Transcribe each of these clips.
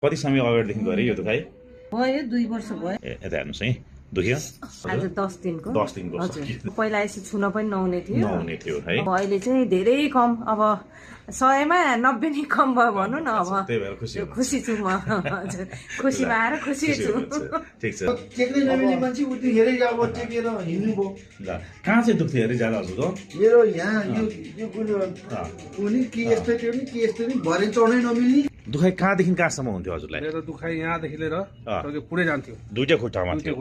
कति समय अगाडिदेखि गरे यो दुखाइ? भयो 2 वर्ष भयो। यता हेर्नुहोस् है, दुख्यो आज 10 दिनको। 10 दिनको हजुर। पहिला यसो छुन पनि नहुने थियो है। अब अहिले चाहिँ धेरै कम, अब 100 मा 90 नै कम भयो भनौँ न। अब त्यही भएर खुसी छु म। हजुर, खुसी भएर खुसी छु। ठिक छ। टेक्नै नमिल्ने मान्छे उतिखेरै अब टेकेर हिँड्नुभयो। ल कहाँ चाहिँ दुख्थ्यो अरे ज्यादा हजुर? मेरो यहाँ यो कुनी के यस्तो थियो नि के यस्तो नि भरे चढ्नै नमिल्ने। दुखाइ कहाँदेखि कहाँसम्म हुन्थ्यो हजुरलाई? मेरो दुखाइ यहाँदेखि लिएर पुरै जान्थ्यो, दुईटा खुट्टामा थियो।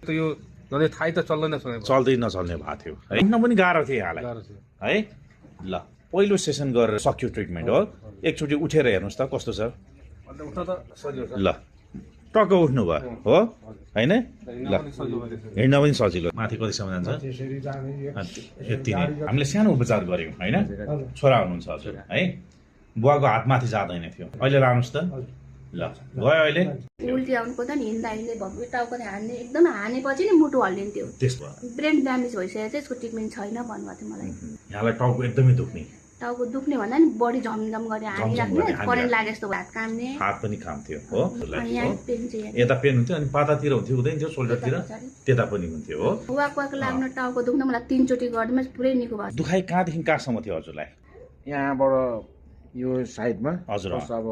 त यो नले थाहै त चल्दैन चल्दै नचल्ने भएको थियो है। हिँड्न पनि गाह्रो थियो यहाँलाई है। ल पहिलो सेसन गरेर सक्यो ट्रिटमेन्ट हो, एकचोटि उठेर हेर्नुहोस् त कस्तो छ। ल टक्क उठ्नु भयो हो होइन? ल हिँड्न पनि सजिलो। माथि कतिसम्म जान्छ? यति नै। हामीले सानो उपचार गऱ्यौँ होइन? छोरा हुनुहुन्छ हजुर है, बुवाको हात माथि जाँदैन थियो। अहिले लानुहोस् त। ल गयो अहिले? उल्टी आउनु पर्दा नि हिँड्दा हिँड्दै भयो, टाउको हान्ने एकदम हानेपछि नि मुटु हल्लिन्थ्यो। त्यसको ब्रेन ड्यामेज भइसकेको थियो, यसको ट्रिटमेन्ट छैन भन्नुभएको थियो मलाई। यहाँलाई टाउको एकदमै दुख्ने? टाउको दुख्ने भन्दा नि बडी झमझम गरे हानिराख्ने, करेन्ट लागे जस्तो हात काम्ने। हात पनि काम्थ्यो हो? यहाँ पेन चाहिँ यता पेन हुन्थ्यो अनि पातातिर हुन्थ्यो, हुँदैन थियो सोल्डरतिर, त्यता पनि हुन्थ्यो हो? वाक लाग्न टाउको दुख्न मलाई 3 चोटि गर्दैमा पुरै निको भयो। दुखाइ कहाँदेखि कहाँसम्म थियो हजुरलाई? यहाँबाट यो साइडमा हजुर अब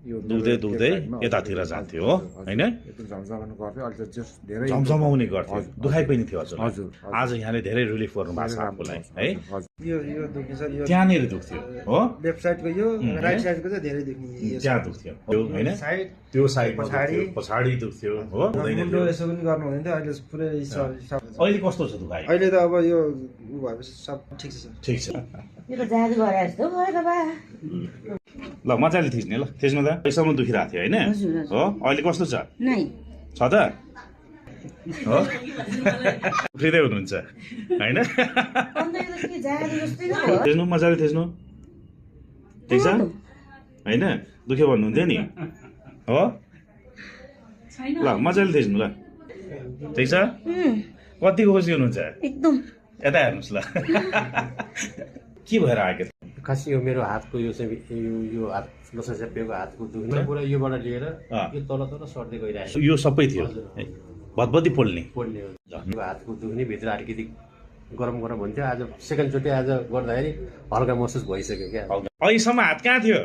यो दुख्दै यतातिर जान्थ्यो हो होइन? झमझमाउनु गर्थ्यो, अहिले त धेरै झमझमाउने गर्थ्यो, दुखाइ पनि थियो हजुर। हजुर आज यहाँले धेरै रिलिफ गर्नु भएको छ आफूलाई है। यो दुख्ने सर, यो त्यहाँनिर दुख्थ्यो हो? लेफ्ट साइडको यो राइट साइडको चाहिँ धेरै दुख्ने। त्यहाँ दुख्थ्यो होइन? त्यो साइडमा पछाडि दुख्थ्यो हो? मुन्डो यसो पनि गर्नु हुँदैन थियो, अहिले पुरै अहिले कस्तो छ दुखाइ? अहिले त अब यो भएपछि सब ठिक छ सर। ठिक छ। यो त जादु गरे जस्तो भयो त बा। ल मजाले थिच्ने, ल थिच्नु त। पैसामा दुखिरहेको थियो होइन हो? अहिले कस्तो छ? नै छ त हो? उफ्रिँदै हुनुहुन्छ होइन? थिच्नु मजाले थिच्नु, ठिक छ होइन? दुख्यो भन्नुहुन्थ्यो नि हो? ल मजाले थिच्नु ल, ठिक छ। कति खुसी हुनुहुन्छ एकदम? यता हेर्नुहोस् ल। के भएर आएको? खास यो मेरो हातको यो चाहिँ यो हात लसा च्यापिएको हातको दुख्ने पुरा योबाट लिएर यो तल तल सर्दै गइरहेको यो सबै थियो भतभती पोल्ने यो हातको दुख्ने भित्र अलिकति गरम गरम हुन्थ्यो। आज सेकेन्डचोटि आज गर्दाखेरि हल्का महसुस भइसक्यो क्या। अहिलेसम्म हात कहाँ थियो?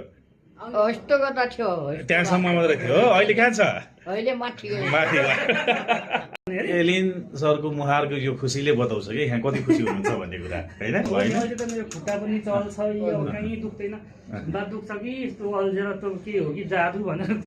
यस्तो गर्दा थियो, त्यहाँसम्म मात्रै थियो। अहिले कहाँ छ? अहिले माथि। एलिन सरको मुहारको यो खुसीले बताउँछ कि यहाँ कति खुसी हुनुहुन्छ भन्ने कुरा होइन? अहिले त मेरो खुट्टा पनि चल्छ, यो कहीँ दुख्दैन, दुख्छ कि यस्तो अल्झेर त के हो कि जादु भनेर